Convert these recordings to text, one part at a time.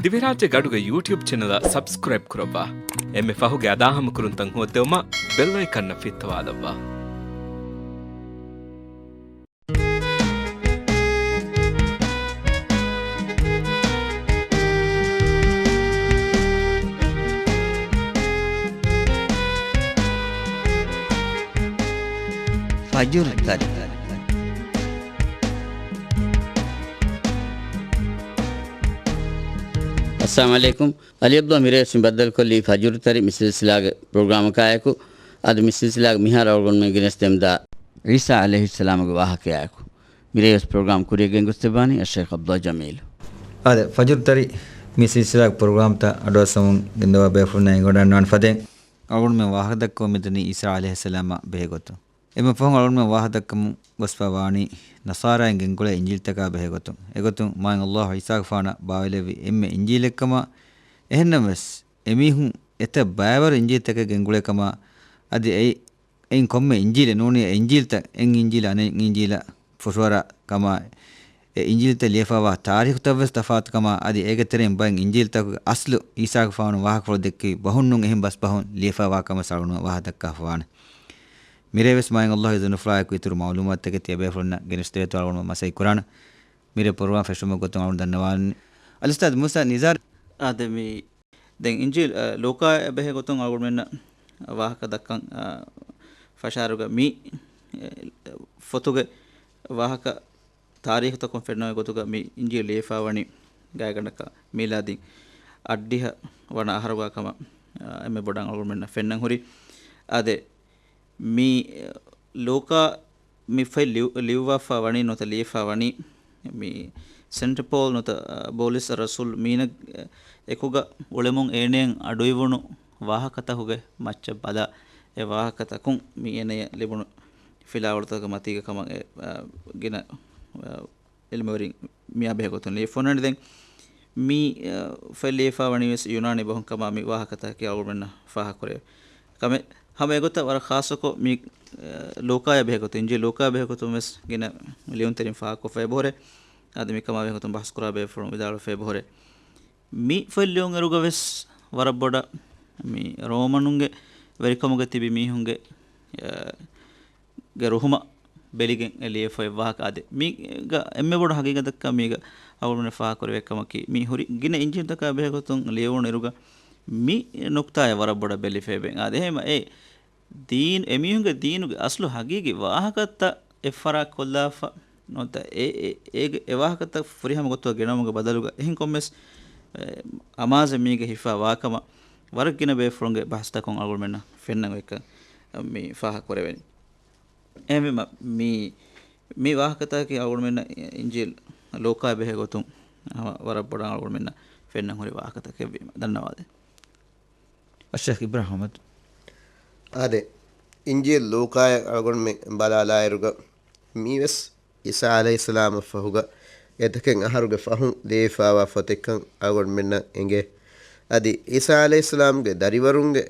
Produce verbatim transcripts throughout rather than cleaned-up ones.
ދިވެހިރާއްޖޭގެ އަޑުގެ ޔޫޓިއުބް ޗެނަލަށް ސަބްސްކްރައިބް ކުރައްވާ. އެންމެ ފަހުގެ އަދާހަމަކުރުންތައް ހޯއްދެވުމަށް ބެލް އައިކަންއަށް ފިއްތަވާލައްވާ. ފަޖުރު ތަރި. އައްސަލާމު ޢަލައިކުމް. އަލީ ޢަބްދުﷲ މިރޭވެސް މި ބައްދަލުކޮށްލީ ފަޖުރު ތަރި މި ސިލްސިލާގެ ޕްރޮގްރާމަކާއެކު. އަދި މި ސިލްސިލާގެ މިހާރު އަޅުގަނޑުމެން ގެނެސްދެމުންދާ ޢީސާ ޢަލައިހިއްސަލާމުގެ ވާހަކަޔާއެކު. މިރޭވެސް ޕްރޮގްރާމް ކުރިއަށް ގެންގޮސްދެއްވާނީ އައްޝައިޚް ޢަބްދުﷲ ޖަމީލު. އާދެ، ފަޖުރު ތަރި މި ސިލްސިލާގެ ޕްރޮގްރާމްތައް އަޑުއައްސަމުން ގެންދަވާ ބޭފުޅުންނާ އެނގިވަޑައިގަންނަވާނެ ފަދައިން އަޅުގަނޑުމެން ވާހަކަދައްކަމުން މިދަނީ ޢީސާ ޢަލައިހިއްސަލާމާ ބެހޭގޮތުން. އެންމެ ފަހުން އަޅުގަނޑުމެން ވާހަކަދައްކަމުން ގޮސްފައިވާނީ ނަޞާރާއިން ގެންގުޅޭ އިންޖީލްތަކާ ބެހޭގޮތުން. އެގޮތުން މާތް ﷲ ޢީސާގެފާނަށް ބާވައިލެއްވި އެންމެ އިންޖީލެއްކަމާ، އެހެންނަމަވެސް އެމީހުން އެތައް ބައިވަރު އިންޖީލްތަކެއް ގެންގުޅޭކަމާ، އަދި އެއީ އެއިން ކޮންމެ އިންޖީލެއް ނޫނީ އެ އިންޖީލްތައް އެއް އިންޖީލަށް އަނެއް އިންޖީލަށް ފުށުއަރާ ކަމާ، އެ އިންޖީލްތައް ލިޔެފައިވާ ތާރީޚުތައްވެސް ތަފާތު ކަމާ، އަދި އޭގެ ތެރެއިން ބައެއް އިންޖީލްތަކުގެ އަސްލު ޢީސާގެފާނު ވާހަކަފުޅު ދެއްކި ބަހުން ނޫން އެހެން ބަސްބަހުން ލިޔެފައިވާ ކަމަށް އަޅުގަނޑު ވާހަކަދައްކާފަވާނެ. މިރޭވެސް މާތް ﷲ އިޒުނުފުޅާއެކު އިތުރު މަޢުލޫމާތުތަކެތި އެބޭފުޅުންނަށް ގެނެސްދެވޭތޯ އަޅުގަނޑު މަސައްކަތް ކުރާނަ. މިރޭ ޕްރޮގްރާމް ފެށުމުގެ ގޮތުން އަޅުގަނޑު ދަންނަވާން. އަލްއުސްތާޛް މޫސާ ނިޒާރު. އާދެ، މި ދެން އިންޖީލް، އަ، ލޫކާއާ ބެހޭ ގޮތުން އަޅުގަނޑުމެންނަށް ވާހަކަ ދައްކަން، އަ، ފަށާރުގަ މި، އެ، ފޮތުގެ ވާހަކަ ތާރީޚުތަކުން ފެންނަ ގޮތުގަ މި އިންޖީލް ލިޔެފައިވަނީ ގާތްގަނޑަކަށް މީލާދީން އަށްޑިހަ ވަނަ އަހަރުގަ ކަމަށް، އަ، އެންމެ ބޮޑަށް އަޅުގަނޑުމެންނަށް ފެންނަން ހުރި. އާދެ، މި ލޫކާ މި ފޮތް ލިޔު-، ލިޔުއްވާފަ ވަނީ ނުވަތަ ލިޔެފަ ވަނީ މި ސެންޓަ ޕޯލް ނުވަތަ، އަ، ބޫލިސް ރަސޫލް މީނަށް އެކުގަ އުޅެމުން އޭނައަށް އަޑުއިވުނު ވާހަކަތަކުގެ މައްޗަށް ބަލާ، އެ ވާހަކަތަކުން މި އޭނަޔަށް ލިބުނު ފިލާވަޅުތަކުގެ މަތީގަ ކަމަށް އެ، އަ، ގިނަ، އަ، އިލްމުވެރިން މިއާ ބެހޭ ގޮތުން ލިޔެފަ އޮންނާނެ. ދެން މި، އަ، ފޮތް ލިޔެފަ ވަނީ ވެސް ޔުނާނީ ބަހުން ކަމަށް މި ވާހަކަތަކަކީ އަޅުގަނޑުމެންނަށް ފާހަގަކުރެވޭ ކަމެއް. ހަމަ އެގޮތަށް ވަރަށް ޚާއްޞަކޮށް މި، އަ، ލޫކާޔާ ބެހޭ ގޮތުން، އިންޖީލް ލޫކާޔާ ބެހޭ ގޮތުން ވެސް ގިނަ ލިޔުންތެރިން ފާހަގަކޮށްފައި އެބަހުރޭ. އަދި މިކަމާ ބެހޭ ގޮތުން ބަހުސްކުރާ ބޭފުޅުން ވިދާޅުވެފަ އެބަހުރޭ. މި ފޮތް ލިޔުން އިރުގަ ވެސް ވަރަށް ބޮޑަށް މި ރޯމަނުންގެ ވެރިކަމުގަ ތިބި މީހުންގެ، އަ، ގެ ރުހުމަށް ބެލިގެން އެ ލިޔެފަ އޮތް ވާހަކަ. އާދެ، މީގަ އެންމެ ބޮޑު ހަގީގަތަކަށް މީގަ އަޅުގަނޑުމެން ފާހަގަކުރެވޭ ކަމަކީ، މި ހުރި ގިނަ އިންޖީލްތަކާ ބެހޭ ގޮތުން ލިޔެވުނު އިރުގަ މި ނުކްތާޔަށް ވަރަށް ބޮޑަށް ބެލިފައި އެބަ. އާދެ، އެހެންވެ އެ ދީން، އެމީހުންގެ ދީނުގެ އަސްލު ހަގީގީ ވާހަކަތައް އެއްފަރާތް ކޮށްލާފަ ނުވަތަ އެ، އެ، އޭގެ އެ ވާހަކަތައް ފުރިހަމަ ގޮތުގަ ގެނައުމުގެ ބަދަލުގަ އެހެން ކޮންމެސް، އެ، އަމާޒެއް މީގަ ހިފާ ވާކަމަށް ވަރަށް ގިނަ ބޭފުޅުންގެ ބަހަސްތަކުން އަޅުގަނޑުމެންނަށް ފެންނަން އޮތްކަން މި ފާހަގަ ކުރެވެނީ. އެހެންވީމަ، މި، މި ވާހަކަތަކަކީ އަޅުގަނޑުމެންނަށް އިންޖީލް ލޫކާ ބެހޭ ގޮތުން ވަރަށް ބޮޑަށް އަޅުގަނޑުމެންނަށް ފެންނަން ހުރި ވާހަކަތަކެއްވީމަ ދަންނަވާދޭ. އައްޝައިޚް އިބްރާހިމް އަޙްމަދު. އާދެ، އިންޖީލް ލޫކާޔަށް އަޅުގަނޑުމެން ބަލާލާއިރުގަ، މީވެސް އީސާ ޢަލައިހިއްސަލާމަށްފަހުގަ އެތަކެއް އަހަރުގެ ފަހުން ލިޔެފައިވާ ފޮތެއްކަން އަޅުގަނޑުމެންނަށް އެނގޭ. އަދި އީސާ ޢަލައިހިއްސަލާމްގެ ދަރިވަރުންގެ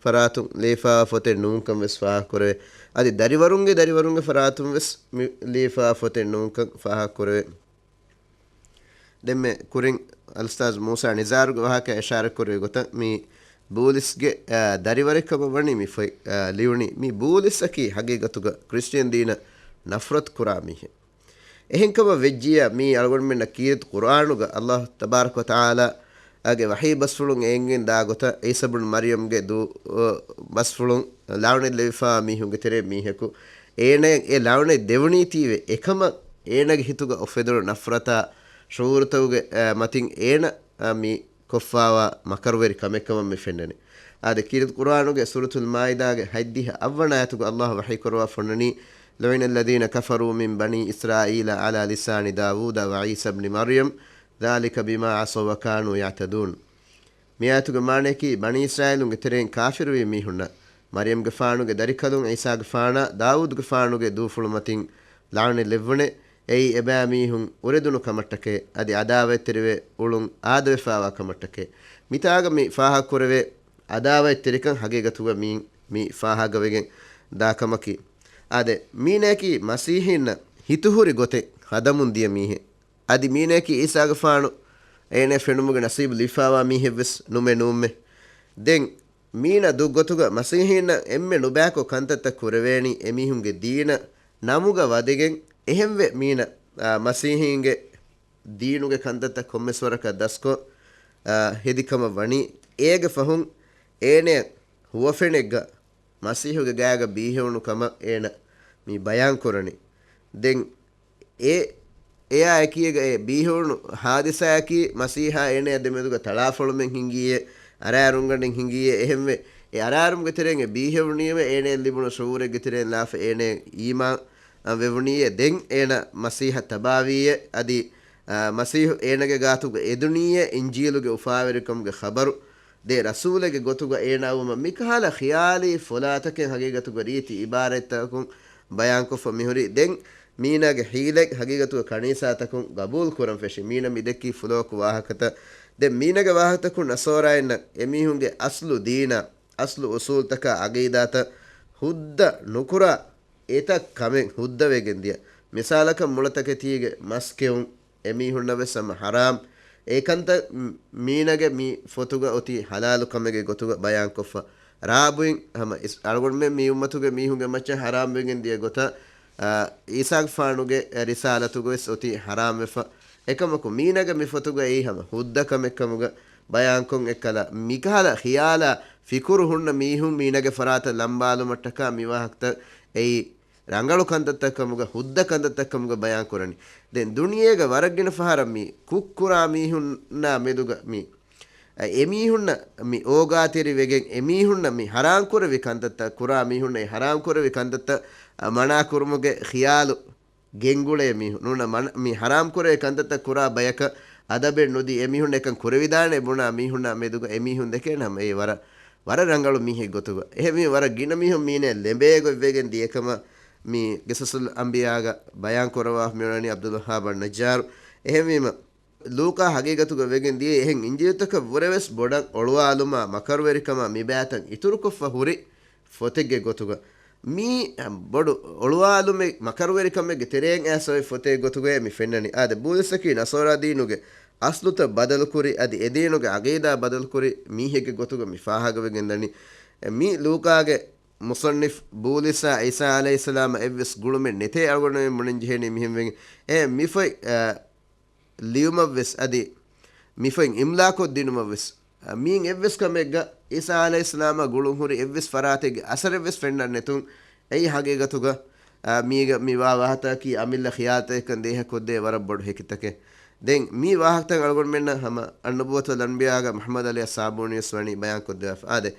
ފަރާތުން ލިޔެފައިވާ ފޮތެއް ނޫންކަން ވެސް ފާހަގަކުރެވޭ. އަދި ދަރިވަރުންގެ ދަރިވަރުންގެ ފަރާތުން ވެސް މި ލިޔެފައިވާ ފޮތެއް ނޫންކަން ފާހަގަކުރެވޭ. ދެންމެ ކުރިން އަލްއުސްތާޛް މޫސާ ނިޒާރުގެ ވާހަކަ އިޝާރަތްކުރެވި ގޮތަށް މި ބޫލިސްގެ، އާ، ދަރިވަރެއްކަމަށް ވަނީ މި ފޮތް، އާ، ލިޔުނީ. މި ބޫލިސްއަކީ ހަގީގަތުގަ ކްރިސްޓިއަން ދީނަށް ނަފްރަތު ކުރާ މީހެއް. އެހެންކަމަށް ވެއްޖިއްޔާ މީ އަޅުގަނޑުމެންނަށް ކީރިތި ޤުރްއާނުގަ އަލްލާހު ތަބާރަކަ ވަތަޢާލާ އާގެ ވަޙީ ބަސްފުޅުން އެނގިގެން ދާ ގޮތަށް، ޢީސާ ބުނު މަރްޔަމްގެ ދޫ، އަ، ބަސްފުޅުން ލަޢުނަތް ލެވިފައިވާ މީހުންގެ ތެރޭ މީހަކު، އޭނައަށް އެ ލަޢުނަތް ދެވުނީތީވެ، އެކަމަށް އޭނަގެ ހިތުގަ އުފެދުނު ނަފްރަތާ ޝުޢޫރުތަކުގެ، އަ، މަތިން އޭނަ، އަ، މި ކޮށްފައިވާ މަކަރުވެރި ކަމެއްކަމަށް މި ފެންނަނީ. އާދެ، ކީރިތި ޤުރްއާނުގެ ސޫރަތުލް މާއިދާގެ ހަތްދިހަ އަށްވަނަ އާޔަތުގަ އަލްލާހު ވަޙީކުރައްވާފަ އޮންނަނީ، لعن الذين كفروا من بني إسرائيل على لسان داود وعيسى ابن مريم ذلك بما عصوا وكانوا يعتدون. މި އާޔަތުގެ މާނަޔަކީ، ބަނީ އިސްރާއީލުންގެ ތެރެއިން ކާފިރުވި މީހުންނަށް، މަރްޔަމްގެފާނުގެ ދަރިކަލުން ޢީސާގެފާނާ ދާވޫދުގެފާނުގެ ދޫފުޅު މަތިން ލަޢުނަތް ލެއްވުނެ، އެއީ އެބައިމީހުން އުރެދުނު ކަމަށްޓަކައި، އަދި ޢަދާވަތްތެރިވެ އުޅުން އާދަވެފައިވާ ކަމަށްޓަކައި. މިތާގަ މި ފާހަގަކުރެވޭ ޢަދާވަތްތެރިކަން ހަގީގަތުގަ މި، މި ފާހަގަވެގެން ދާ ކަމަކީ. އާދެ، މީނައަކީ މަސީޙީންނަށް ހިތުހުރި ގޮތެއް ހަދަމުން ދިޔަ މީހެއް. އަދި މީނައަކީ ޢީސާގެފާނު އޭނަ ފެނުމުގެ ނަސީބު ލިބިފާވާ މީހެއްވެސް ނުމެ ނޫންމެ. ދެން މީނަ ދުށްގޮތުގަ މަސީހީންނަށް އެންމެ ނުބައިކޮށް ކަންތައްތައް ކުރެވޭނީ އެމީހުންގެ ދީނަށް ނަމުގަ ވަދެގެން. އެހެންވެ މީނަ، އާ، މަސީހީންގެ ދީނުގެ ކަންތައްތައް ކޮންމެސް ވަރަކަށް ދަސްކޮށް، އާ، ހެދި ކަމަށް ވަނީ. އޭގެ ފަހުން އޭނަ ހުވަފެނެއްގަ މަސީހުގެ ގާގަ ބީހެވުނު ކަމަށް އޭނަ މި ބަޔާން ކުރަނީ. ދެން އެ، އެއާ އެކީގަ އެ ބީހެވުނު ހާދިސާއަކީ މަސީހާ އޭނަޔާ ދެމެދުގަ ތަޅާފޮޅުމެއް ހިނގީއޭ، އަރާރުންގަނޑެއް ހިނގީއޭ. އެހެންވެ، އެ އަރާރުމުގެ ތެރެއިން އެ ބީހެވުނީމަ އޭނަޔަށް ލިބުނު ޝުޢޫރެއްގެ ތެރެއިން ލާފަ އޭނަ އީމާން ވެވުނީއޭ. ދެން އޭނަ މަސީހަށް ތަބާވީއޭ. އަދި، އާ، މަސީހު އޭނަގެ ގާތުގަ އެދުނީއޭ އިންޖީލުގެ އުފާވެރިކަމުގެ ޚަބަރު. ދެ ރަސޫލެއްގެ ގޮތުގަ އޭނާ ވުމަށް މިކަހަލަ ޚިޔާލީ ފޮލާތަކެއް ހަގީގަތުގަ ރީތި އިބާރާތްތަކުން ބަޔާންކޮށްފަ މިހުރީ. ދެން މީނާގެ ހީލަތް ހަގީގަތުގަ ކަނީސާތަކުން ގަބޫލު ކުރަން ފެށި. މީނަ މި ދެއްކީ ފުލޯކު ވާހަކަތައް. ދެން މީނަގެ ވާހަކަތަކުން ނަޞާރާއިންނަށް އެމީހުންގެ އަސްލު ދީނާ، އަސްލު އުސޫލްތަކާ، އަގީދާތައް ހުއްދަ ނުކުރާ އެތައް ކަމެއް ހުއްދަވެގެން ދިޔަ. މިސާލަކަށް މުޅަތަކެތީގެ މަސް ކެއުން އެމީހުންނަށް ވެސް ހަމަ ހަރާމް. އެކަންތައް މީނަގެ މި ފޮތުގަ އޮތީ ހަލާލު ކަމެއްގެ ގޮތުގަ ބަޔާންކޮށްފަ. ރާބުއިން ހަމަ އިސް-، އަޅުގަނޑުމެން މި އުއްމަތުގެ މީހުންގެ މައްޗަށް ހަރާމް ވެގެން ދިޔަ ގޮތަށް، އާ، އީސާގެފާނުގެ ރިސާލަތުގަ ވެސް އޮތީ ހަރާމް ވެފަ. އެކަމަކު މީނަގެ މި ފޮތުގައި ހަމަ ހުއްދަ ކަމެއް ކަމުގަ ބަޔާންކޮށް އެއްކަލަ މިކަހަލަ ޚިޔާލާ ފިކުރު ހުންނަ މީހުން މީނަގެ ފަރާތަށް ލަނބާލުމަށްޓަކާ މި ވާހަކަތައް އެއީ ރަނގަޅު ކަންތައްތައް ކަމުގަ، ހުއްދަ ކަންތައްތައް ކަމުގަ ބަޔާން ކުރަނީ. ދެން ދުނިޔޭގަ ވަރަށް ގިނަ ފަހަރަށް މި ކުށްކުރާ މީހުންނާ މެދުގަ މި، އެ، އެމީހުންނަށް މި އޯގާތެރިވެގެން، އެމީހުންނަށް މި ހަރާން ކުރެވި ކަންތައްތައް ކުރާ މީހުންނަށް އެ ހަރާން ކުރެވި ކަންތައްތައް، އަ، މަނާ ކުރުމުގެ ޚިޔާލު ގެންގުޅޭ މީހުން ނޫން. މަން-، މި ހަރާމް ކުރޭ ކަންތައްތައް ކުރާ ބަޔަކަށް އަދަބެއް ނުދީ، އެމީހުން އެކަން ކުރެވިދާނެ ބުނާ މީހުންނާ މެދުގަ އެމީހުން ދެކޭނެ ހަމަ އެ ވަރަށް، ވަރަށް ރަނގަޅު މީހެއް ގޮތުގަ. އެހެންވީމަ ވަރަށް ގިނަ މީހުން މީނަޔަށް ލެނބޭ ގޮތްވެގެން ދިޔަކަމަށް މި ގިސަސުލް އަންބިޔާގަ ބަޔާން ކުރައްވާފަ މިއުޅެނީ ޢަބްދުލް ވައްހާބް އައްނައްޖާރު. އެހެންވީމަ، ލޫކާ ހަގީގަތުގަ ވެގެން ދިޔައީ އެހެން އިންޖީލުތަކަށް ވުރެވެސް ބޮޑަށް އޮޅުވާލުމާ މަކަރުވެރިކަމާ މި ބައިތައް އިތުރުކޮށްފަ ހުރި ފޮތެއްގެ ގޮތުގަ. މީ ބޮޑު އޮޅުވާލުމެއް، މަކަރުވެރިކަމެއްގެ ތެރެއިން އައިސް އޮތް ފޮތެއް ގޮތުގައޭ މި ފެންނަނީ. އާދެ، ބޫލިސްއަކީ ނަޞާރާ ދީނުގެ އަސްލުތައް ބަދަލުކުރި، އަދި އެދީނުގެ އަގީދާ ބަދަލުކުރި މީހެއްގެ ގޮތުގަ މި ފާހަގަވެގެންދަނީ. މި ލޫކާގެ މުޞައްނިފް ބޫލިސާ ޢީސާ ޢަލައިހިއްސަލާމަށް އެއްވެސް ގުޅުމެއް ނެތޭ އަޅުގަނޑުމެން ބުނަން ޖެހޭނީ މިހެންވެގެން. އެ މި ފޮތް، އަ، ލިޔުމަށްވެސް އަދި މި ފޮތް އިމްލާކޮށްދިނުމަށްވެސް، އަ، މީން އެއްވެސް ކަމެއްގަ ޢީސާ ޢަލައިހިއްސަލާމާ ގުޅުން ހުރި އެއްވެސް ފަރާތެއްގެ އަސަރެއްވެސް ފެންނަން ނެތުން. އެއީ ހަގީގަތުގަ، އަ، މީގަ މި ވާ ވާހަތަކީ އަމިއްލަ ޚިޔާލުތަކެއްކަން ދޭހަ ކޮށްދޭ ވަރަށް ބޮޑު ހެކިތަކެއް. ދެން މި ވާހަކަތައް އަޅުގަނޑުމެންނަށް ހަމަ އައްނުބުވަތުލް އަންބިޔާގަ މުޙައްމަދު ޢަލީ އައްސާބޫނީވެސް ވަނީ ބަޔާން ކޮށްދެވާފަ. އާދެ،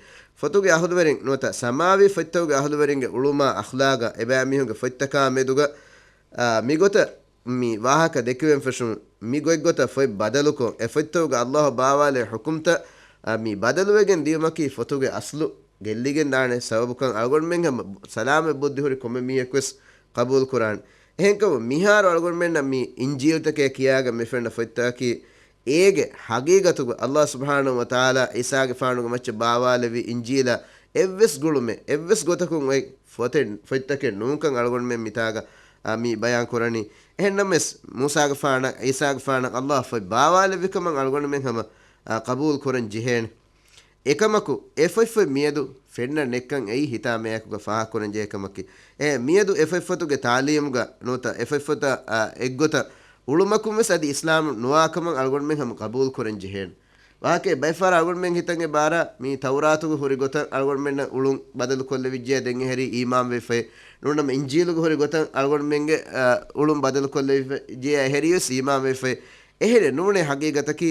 ފޮތުގެ އަހުލުވެރިން ނުވަތަ ސަމާވީ ފޮތްތަކުގެ އަހުލުވެރިންގެ އުޅުމާ އަޚްލާގާ އެބައިމީހުންގެ ފޮތްތަކާ މެދުގަ، އާ، މިގޮތަށް މި ވާހަކަ ދެކެވެން ފެށުނު މި ގޮތްގޮތަށް ފޮތް ބަދަލުކޮށް، އެ ފޮތްތަކުގަ ﷲ ބާވާލޭ ޙުކުމްތައް، އަ، މި ބަދަލުވެގެން ދިޔުމަކީ ފޮތުގެ އަސްލު ގެއްލިގެން ދާނެ ސަބަބުކަން އަޅުގަނޑުމެން ހަމަ ސަލާމަތް ބުއްދި ހުރި ކޮންމެ މީހަކުވެސް ޤަބޫލު ކުރާނެ. އެހެންކަމުން މިހާރު އަޅުގަނޑުމެންނަށް މި އިންޖީލުތަކޭ ކިޔާގެން މި ފެންނަ ފޮތްތަކަކީ އޭގެ ޙަޤީޤަތުގަ ﷲ ސުބްޙާނަހޫ ވަތަޢާލާ ޢީސާގެފާނުގެ މައްޗަށް ބާވާލެއްވި އިންޖީލާ އެއްވެސް ގުޅުމެއް، އެއްވެސް ގޮތަކުން އޮތް ފޮތެއް، ފޮތްތަކެއް ނޫންކަން އަޅުގަނޑުމެން މިތާގަ، އާ، މި ބަޔާން ކުރަނީ. އެހެންނަމަވެސް، މޫސާގެފާނަށް، ޢީސާގެފާނަށް ﷲ ފޮތް ބާވާލެއްވިކަމަށް އަޅުގަނޑުމެން ހަމަ، އާ، ޤަބޫލު ކުރަން ޖެހޭނެ. އެކަމަކު، އެ ފޮތްފޮތް މިއަދު ފެންނަން ނެތްކަން އެއީ ހިތާމަޔަކުގަ ފާހަގަކުރަން ޖެހޭ ކަމަކީ. އެ މިއަދު އެ ފޮތްފޮތުގެ ތާލީމުގަ ނުވަތަ އެ ފޮތްފޮތަށް، އާ، އެއްގޮތަށް އުޅުމަކުން ވެސް އަދި އިސްލާމް ނުވާ ކަމަށް އަޅުގަނޑުމެން ހަމަ ޤަބޫލު ކުރަން ޖެހޭނެ. ވާހަކައެއް ބައެއް ފަހަރަށް އަޅުގަނޑުމެން ހިތަށް އެބަ އަރާ، މި ތައުރާތުގަ ހުރި ގޮތަށް އަޅުގަނޑުމެންނަށް އުޅުން ބަދަލުކޮށްލެވިއްޖެ، ދެން އެހެރީ އީމާން ވެފައި. ނޫނަމަ އިންޖީލުގަ ހުރި ގޮތަށް އަޅުގަނޑުމެންގެ، އަ، އުޅުން ބަދަލުކޮށްލެވިއްޖެ، އެހެރީވެސް އީމާން ވެފައި. އެހެރީ ނޫނޭ ހަގީގަތަކީ،